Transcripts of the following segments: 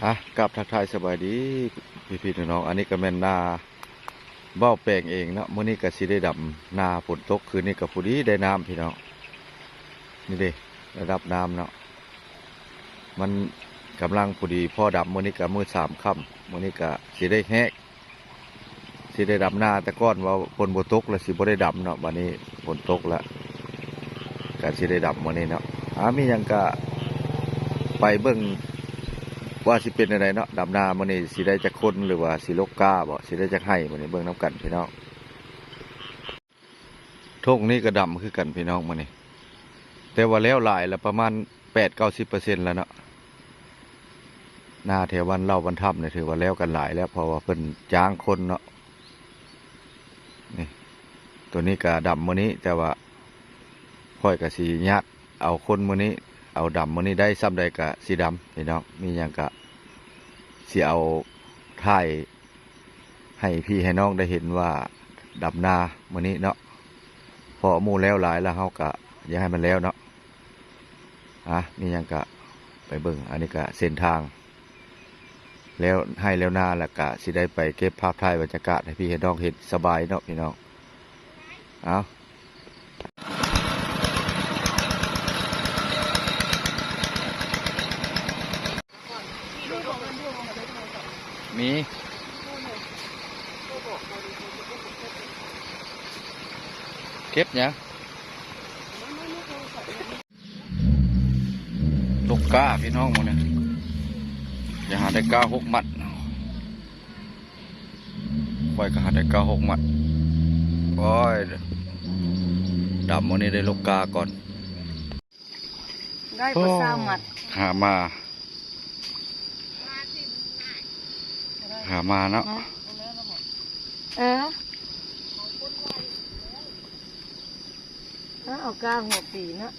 ອ່ະ ກາບທັກທາຍສະບາຍດີພີ່ໆນ້ອງໆ ອັນນີ້ກໍແມ່ນນາເບົາແປງເອງເນາະ. ມື້ນີ້ກໍຊິໄດ້ດຳນາ ຝົນຕົກຄືນນີ້ກໍພໍດີໄດ້ນ້ຳພີ່ນ້ອງ. ນີ້ເດ້ ລະດັບນ້ຳເນາະ ມັນກຳລັງພໍດີພໍດຳ. ມື້ນີ້ກໍມື້ສາມຄ່ຳ ມື້ນີ້ກໍຊິໄດ້ແຮກ ຊິໄດ້ດຳນາ. ແຕ່ກ່ອນວ່າຝົນບໍ່ຕົກແລ້ວຊິບໍ່ໄດ້ດຳເນາະ, ບັດນີ້ຝົນຕົກແລ້ວກໍຊິໄດ້ດຳມື້ນີ້ເນາະ. ອາ ມີຫຍັງກະໄປເບິ່ງວ່າຊິເປັນແນວໃດເນາະ. ດຳນາມື້ນີ້ຊິໄດ້ຈັກຄົນ ຫຼືວ່າຊິລົກກ້າບໍ່ ຊິໄດ້ຈັກໄຮ່ ມື້ນີ້ເບິ່ງນຳກັນພີ່ນ້ອງ. ທົ່ງນີ້ກໍດຳຄືກັນພີ່ນ້ອງມື້ນີ້ ແຕ່ວ່າແລ້ວຫຼາຍແລ້ວ ປະມານແປດເກົ້າສິບເປີເຊັນແລ້ວເນາະ. ນາແຖວບ້ານເຫຼົ່າບ້ານຖ້ຳນີ້ຖືວ່າແລ້ວກັນຫຼາຍແລ້ວ ເພາະວ່າເພິ່ນຈ້າງຄົນເນາະ. ນີ້ ໂຕນີ້ກໍດຳມື້ນີ້ ແຕ່ວ່າຂ້ອຍກໍຊິຍາດເອົາຄົນມື້ນີ້ ເອົາດຳມື້ນີ້ ໄດ້ຊ່ຳໃດກໍຊິດຳພີ່ນ້ອງ. ມີຫຍັງກໍຊິເອົາຖ່າຍ ໃຫ້ພີ່ໃຫ້ນ້ອງໄດ້ເຫັນວ່າດຳນາມື້ນີ້ເນາະ ເພາະໝູ່ແລ້ວຫຼາຍແລ້ວ ເຮົາກະຢາກໃຫ້ມັນແລ້ວເນາະ. ອາ ມີຫຍັງກະໄປເບິ່ງ. ອັນນີ້ກະເສັ້ນທາງແລ້ວໄຮ່ແລ້ວນາ ແລ້ວກະຊິໄດ້ໄປເກັບພາບຖ່າຍບັນຍາກາດໃຫ້ພີ່ໃຫ້ນ້ອງເຫັນ. ສະບາຍເນາະພີ່ນ້ອງ. ເອົາ ມີ ເກັບຫຍັງ? ລົກກ້າພີ່ນ້ອງມື້ນີ້ ຈະຫາໄດ້ກ້າຫົກມັດ. ຂ້ອຍກໍຫາໄດ້ເກົ້າຫົກມັດ. ໂອ້ຍ ດຳມື້ນີ້ໄດ້ລົກກ້າກ່ອນ. ໄດ້ບໍ່ຊາວມັດ. ຫາມາ ຫາມາເນາະ. ເອີ ເອົາກ້າຫົວປີເນາະ.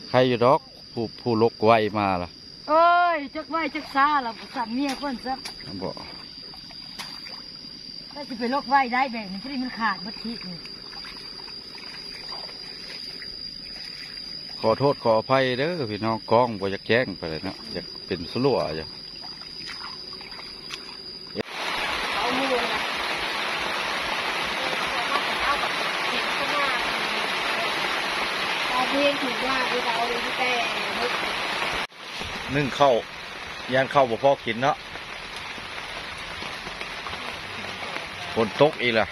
ໃຄຢູ່ດອກ ຜູ້ ຜູ້ລົກໄວມາລະ. ໂອ້ຍ ຈັກໄວຈັກຊ້າລະ ບໍ່ຊ່ຳເມຍເພິ່ນຊ້ຳ. ບໍ່ ກໍຊິໄປລົກໄວໄດ້ແບບນີ້ ພໍດີມັນຂາດເບິດທີບນີ້. ຂໍໂທດຂໍອະໄພເດີພີ່ນ້ອງ ກ້ອງບໍ່ຢາກແຈ້ງປານໃດເນາະ ຢາກເປັນສະຫຼົວຢູ່. ໜຶ້ງເຂົ້າ ຢ້ານເຂົ້າບໍ່ພໍກິນເນາະ ຝົນຕົກອີກລະ.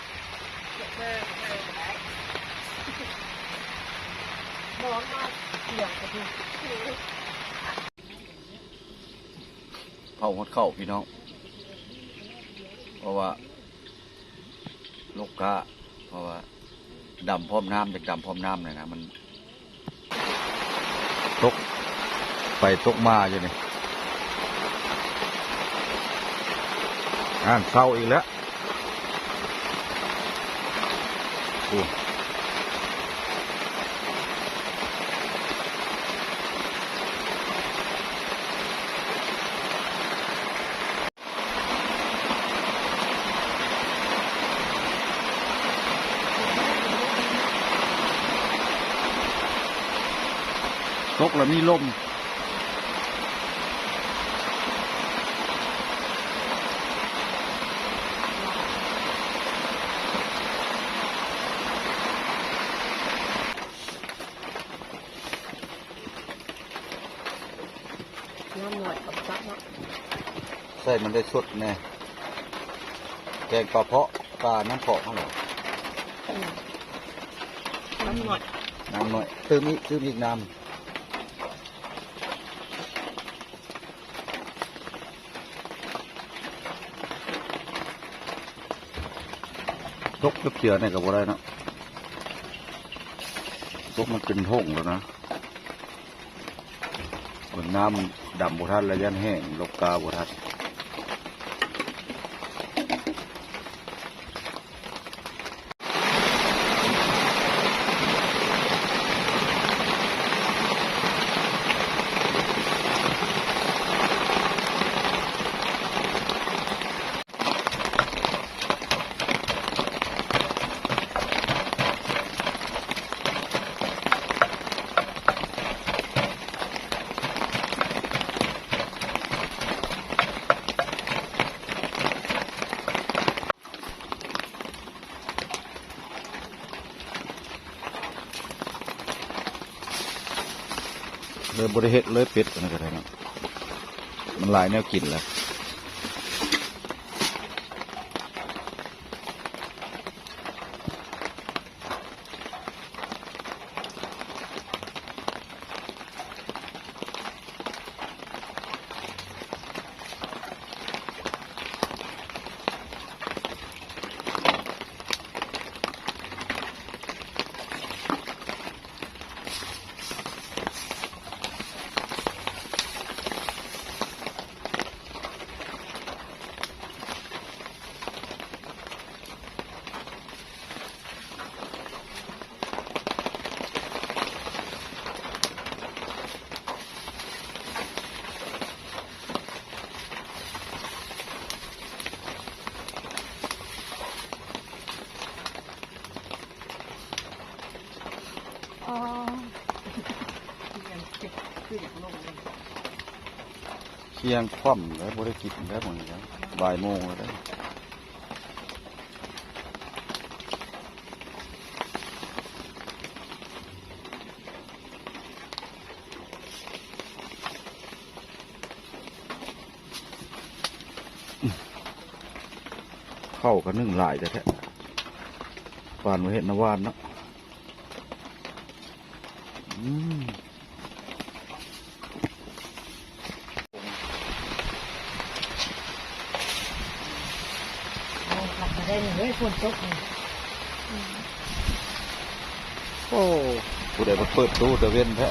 ເຜົາຮອດເຂົ້າພີ່ນ້ອງ ເພາະວ່າ ລົກກ້າ ເພາະວ່າດຳພ້ອມນ້ຳ ຢາກດຳພ້ອມນ້ຳແຫຼະນະ ມັນຕົກໄປຕົກມາຢູ່ນີ້. ອ່ານເຊົາອີກແລ້ວ. ໂອ້ ຕົກແລ້ວມີລົມ. ນ້ຳໜ້ອຍກໍບໍ່ຈັກເນາະ ໃສ່ມັນໄດ້ສົດແນ່ ແກງປາເພາະ ປານ້ຳເພາະຫັ້ນແຫຼະ. ອືມ ນ້ຳໜ້ອຍ ນ້ຳໜ້ອຍ ຕື່ມອີກ ຕື່ມອີກນ້ຳ. ຕົກເທື່ອໆນີ້ກໍບໍ່ໄດ້ເນາະ ຕົກມັນເປັນທົ່ງແລ້ວນະ. ເບິ່ງນ້ຳດຳບໍ່ທັນແລ້ວ ຢ້ານແຫ້ງ ລົກກ້າບໍ່ທັນ. ເລີຍບໍ່ໄດ້ເຮັດເລີຍ ເປັດອັນນັ້ນກໍໄດ້ເນາະ ມັນຫຼາຍແນວກິນແລ້ວ. ທ່ຽງຄ່ຳແລ້ວ ບໍ່ໄດ້ກິນແລ້ວ ມື້ນີ້ແລ້ວ ບ່າຍໂມງແລ້ວເດ້. ເຂົ້າກໍໜຶ້ງຫຼາຍແທ້ໆ ປານວ່າເຮັດນາວານເນາະ. ອືມ ໂອ້ ຄັກແທ້ນີ້ເວີຍ ຝົນຕົກນີ້. ໂອ້ ຜູ້ໃດມາເປີດຕູ້ແຕ່ເວັນແທ້.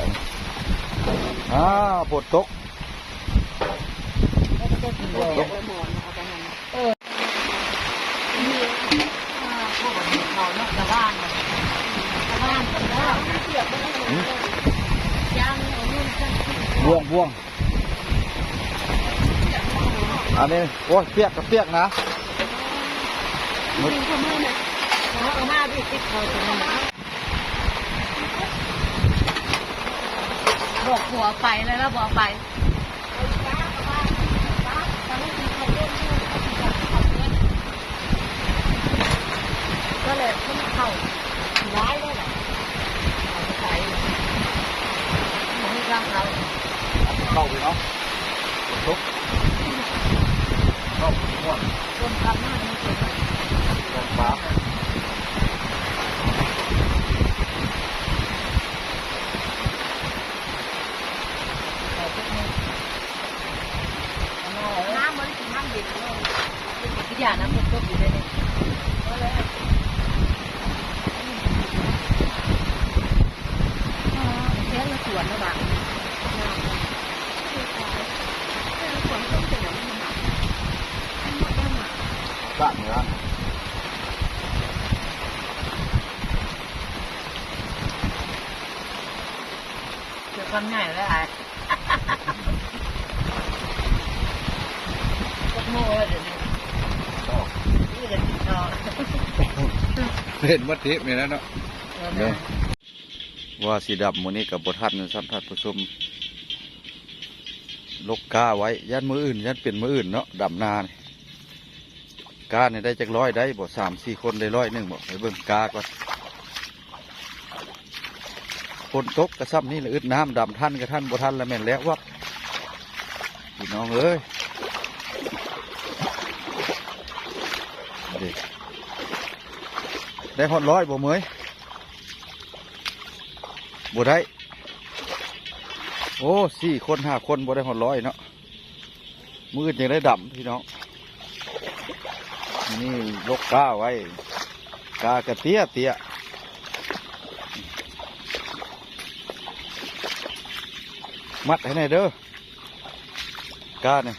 ອ້າວ ຝົນຕົກ ຝົນຕົກ. ບ່ວງ ບ່ວງ ອັນນີ້ ໂອ້ຍ ປຽກກໍປຽກນະ. ບອກຜົວໄປແລ້ວ ແລ້ວບໍ່ໄປ. ກໍແຫຼະ ຄົນເຂົ້າຫຼາຍແລ້ວລະ ເຂົ້າໄປ ບໍ່ຮູ້ຈັກເຂົາ. ເຂົ້າໄປເນາະ ຝົນຕົກ ເຂົ້າມ່ວນ ຝົນກັບມານີ້ເປັນ ແກງປາ. ນ້ຳບໍ່ໄດ້ກິນນ້ຳເຢັນເລີຍ ກິນຢານ້ຳຕົ້ມຢູ່ເດ້. ແຊງມາສວນລະບາດ ນ້ຳ ສວນເພິ່ນເປັນຫຍັງ ມັນ ມັນ ມັນ ເຈົ້າຄຳໃຫຍ່ເລີຍອ້າຍ. ຈັກໂມງແລ້ວດຽວນີ້? ນີ້ກໍກິນເຂົ້າ ເຫັນໝົດທິບນີ້ແຫຼະເນາະ. ເອີ ເນາະ ວ່າຊິດຳມື້ນີ້ກໍບໍ່ທັນຊ້ຳທ່ານຜູ້ຊົມ ຫຼົກກ້າໄວ້ ຢ້ານມື້ອື່ນ ຢ້ານເປັນມື້ອື່ນເນາະ ດຳນານີ້. ກ້ານີ້ໄດ້ຈັກຮ້ອຍໄດ້ບໍ່ ສາມສີ່ຄົນໄດ້ຮ້ອຍໜຶ່ງບໍ່ ໄປເບິ່ງກ້າກ່ອນ. ຝົນຕົກກໍຊ່ຳນີ້ລະ ອຶດນ້ຳ ດຳທັນກໍທັນ ບໍ່ທັນລະແມ່ນແລ້ວວັບ ພີ່ນ້ອງເອີຍ. ເດ້ ໄດ້ຮອດຮ້ອຍບໍ່ເໝີຍ? ບໍ່ໄດ້. ໂອ້ ສີ່ຄົນຫ້າຄົນບໍ່ໄດ້ຮອດຮ້ອຍເນາະ. ມື້ອື່ນຈັ່ງໄດ້ດຳພີ່ນ້ອງ. ນີ້ຫຼົກກ້າໄວ້ ກ້າກະເຕ້ຍເຕ້ຍ. ມັດໃຫ້ແດ່ເດີ ກ້ານີ້.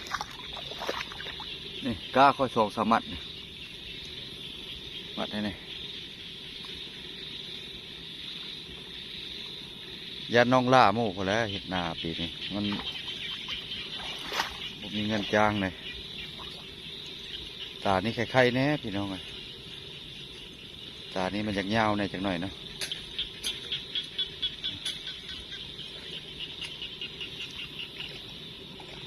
ນີ້ກ້າຂ້ອຍສອງສາມມັດນີ້ ມັດໃຫ້ແດ່. ຢ້ານນ້ອງຫຼ້າໝູ່ພຸ້ນແຫຼະ ເຮັດນາປີນີ້ມັນບໍ່ມີເງິນຈ້າງເດ້. ຕານີ້ໄຄໆແດ່ພີ່ນ້ອງເອີຍ ຕານີ້ມັນຢາກຍາວແດ່ຈັກໜ້ອຍເນາະ.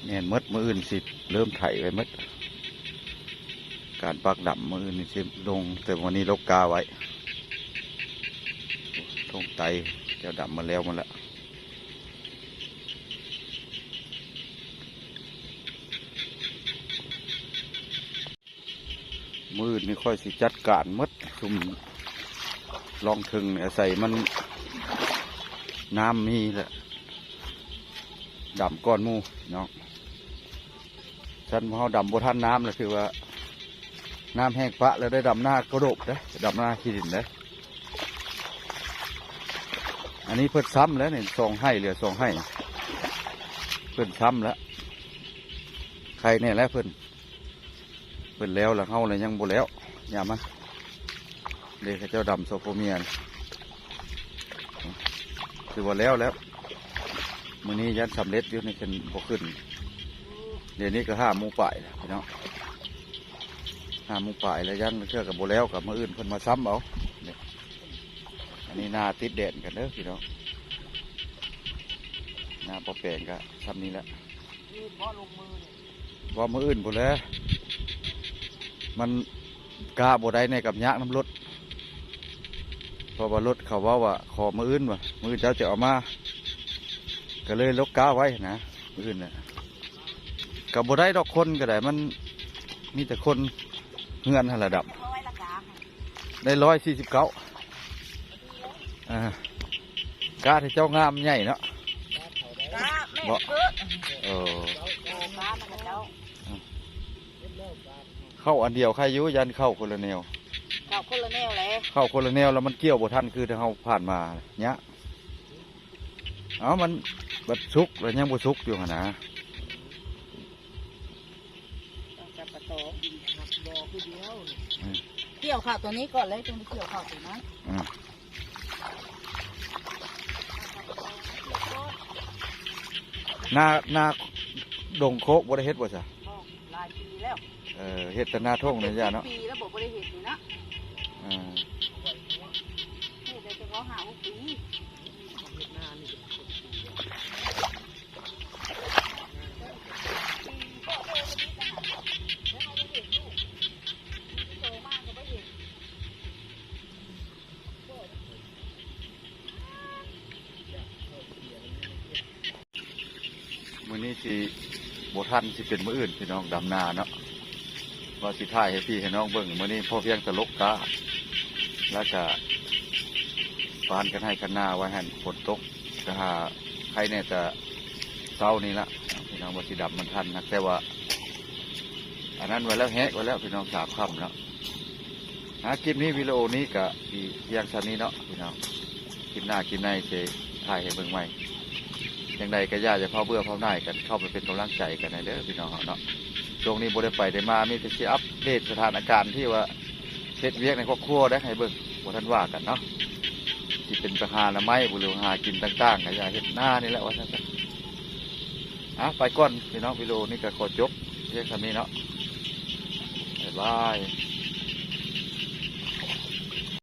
ແມ່ນໝົດ ມື້ອື່ນຊິເລີ່ມໄຖໄວ້ໝົດ ການປັກດຳມື້ອື່ນນີ້ຊິລົງ ແຕ່ມື້ນີ້ຫຼົກກ້າໄວ້. ທົ່ງໄຕເຈົ້າດຳມາແລ້ວໝົດລະ. ມື້ນີ້ຂ້ອຍຊິຈັດການໝົດ ຊຸມລ່ອງເທິງນີ້ ອາໄສມັນນ້ຳມີແຫຼະ ດຳກ່ອນໝູ່ເນາະ. ຊັ້ນເຮົາດຳບໍ່ທັນນ້ຳລະ ຖືວ່ານ້ຳແຫ້ງປະແລ້ວ ໄດ້ດຳນາກະໂດກເດ້ ດຳນາຂີ້ດິນເດ້. ອັນນີ້ເພິ່ນຊ້ຳແລ້ວນີ້ ສອງໄຮ່ ເຫຼືອສອງໄຮ່ ເພິ່ນຊ້ຳແລ້ວ ໄຄແນ່ແຫຼະເພິ່ນ. ເພິ່ນແລ້ວລະ ເຮົາລະຍັງບໍ່ແລ້ວ ຍາມມັນເດ້. ເຂົາເຈົ້າດຳສອງຜົວເມຍ ຖືວ່າແລ້ວແລ້ວ ມື້ນີ້ຢ້ານສຳເລັດຢູ່ ນີ້ຂຶ້ນບໍ່ຂຶ້ນ. ດຽວນີ້ກໍຫ້າໂມງປາຍແລ້ວພີ່ນ້ອງ ຫ້າໂມງປາຍແລ້ວ ຢ້ານເທື່ອກໍບໍ່ແລ້ວ ກໍມື້ອື່ນເພິ່ນມາຊ້ຳເອົາ. ອັນນີ້ນາຕິດແດນກັນເດີພີ່ນ້ອງ ນາປະແປງກໍຊ່ຳນີ້ແຫຼະ. ເພາະມື້ອື່ນພຸ້ນແຫຼະ ມັນກ້າບໍ່ໄດ້ແນ່ກັບຍາກນຳລົດ ເພາະວ່າລົດເຂົາເວົ້າວ່າຂໍມື້ອື່ນວ່າ ມື້ອື່ນເຈົ້າຈະເອົາມາ ກໍເລີຍລົກກ້າໄວ້ນະ ມື້ອື່ນນະ. ກໍບໍ່ໄດ້ດອກ ຄົນກໍໄດ້ ມັນມີແຕ່ຄົນເຮືອນຫັ້ນລະດຳ. ໄດ້ຮ້ອຍສີ່ສິບເກົ້າ ອ່າ ກາດໃຫ້ເຈົ້າງາມໃຫຍ່ເນາະ ກາແມ່ນເກີດ ເອີ ໂອ້ ການນະເຈົ້າ ເຂົ້າອັນດຽວໃຄຢູ່ ຢ້ານເຂົ້າຄົນລະແນວ ເຂົ້າຄົນລະແນວແຫຼະ ເຂົ້າຄົນລະແນວແລ້ວມັນກ່ຽວບໍ່ທັນ ຄືທີ່ເຮົາຜ່ານມາຍະ. ເອົ້າ ມັນບັດສຸກແລ້ວຍັງບໍ່ສຸກຢູ່ຫັ້ນນະ. ຕ້ອງຈັບປະຕອງ ດອກຜູ້ດຽວ ອືມ ກ່ຽວເຂົ້າຕົວນີ້ກ່ອນເລີຍ ຈຶ່ງໄປກ່ຽວເຂົ້າຕົວນັ້ນ ອືມ ນາ ນາດົງໂຄກບໍ່ໄດ້ເຮັດບໍ່ຊະ? ບໍ່ ຫຼາຍປີແລ້ວ ເອີ ເຮັດແຕ່ນາທົ່ງນີ້ ເຮັດ ເຈັດປີແລ້ວບໍ່ ບໍ່ໄດ້ເຮັດນີ້ນະ ເອີ ເຮັດໄດ້ແຕ່ວ່າຫ້າຫົກປີ ເຮັດນານີ້ເປັນສິບປີແລ້ວ. ມື້ນີ້ຊິບໍ່ທັນ ຊິເປັນມື້ອື່ນພີ່ນ້ອງ ດຳນາເນາະ. ວ່າຊິຖ່າຍໃຫ້ພີ່ໃຫ້ນ້ອງເບິ່ງ ມື້ນີ້ພໍພຽງແຕ່ລົກກ້າ ແລ້ວກະປານກັນໄຮ່ຄັນນາໄວ້ຫັ້ນ ຝົນຕົກ ກະຫາໄຄແນ່ ແຕ່ເຊົ້ານີ້ລະພີ່ນ້ອງ ວ່າຊິດຳມັນທັນ ແຕ່ວ່າອັນນັ້ນໄວ້ແລ້ວ ແຮກໄວ້ແລ້ວພີ່ນ້ອງ ສາມຄ່ຳແລ້ວ. ຫາຄລິບນີ້ ວິດີໂອນີ້ກະຊິພຽງສ່ຳນີ້ເນາະພີ່ນ້ອງ ຄລິບໜ້າຄລິບໃນຊິຖ່າຍໃຫ້ເບິ່ງໃໝ່. ຈັ່ງໃດກໍຢ່າ ຢ່າເຜົາເບື່ອເຜົາໜ່າຍກັນ ເຂົ້າໄປເປັນກຳລັງໃຈກັນແດ່ເດີພີ່ນ້ອງເຮົາເນາະ. ຊ່ວງນີ້ບໍ່ໄດ້ໄປໄດ້ມາ ມີແຕ່ຊິອັບເດດສະຖານະການທີ່ວ່າເຮັດວຽກໃນຄອບຄົວໄດ້ໃຫ້ເບິ່ງ ບໍ່ທັນວ່າກັນເນາະ. ຊິເປັນໄປຫາໜໍ່ໄມ້ບໍ່ ຫຼືຫາກິນຕ່າງໆ ກໍຢ່າເຮັດນານີ້ແຫຼະວ່າຊັ້ນຊະ. ອ່ະ ໄປກ່ອນພີ່ນ້ອງ ວິດີໂອນີ້ກໍຂໍຈົບພຽງສ່ຳນີ້ເນາະ ບາຍບາຍ.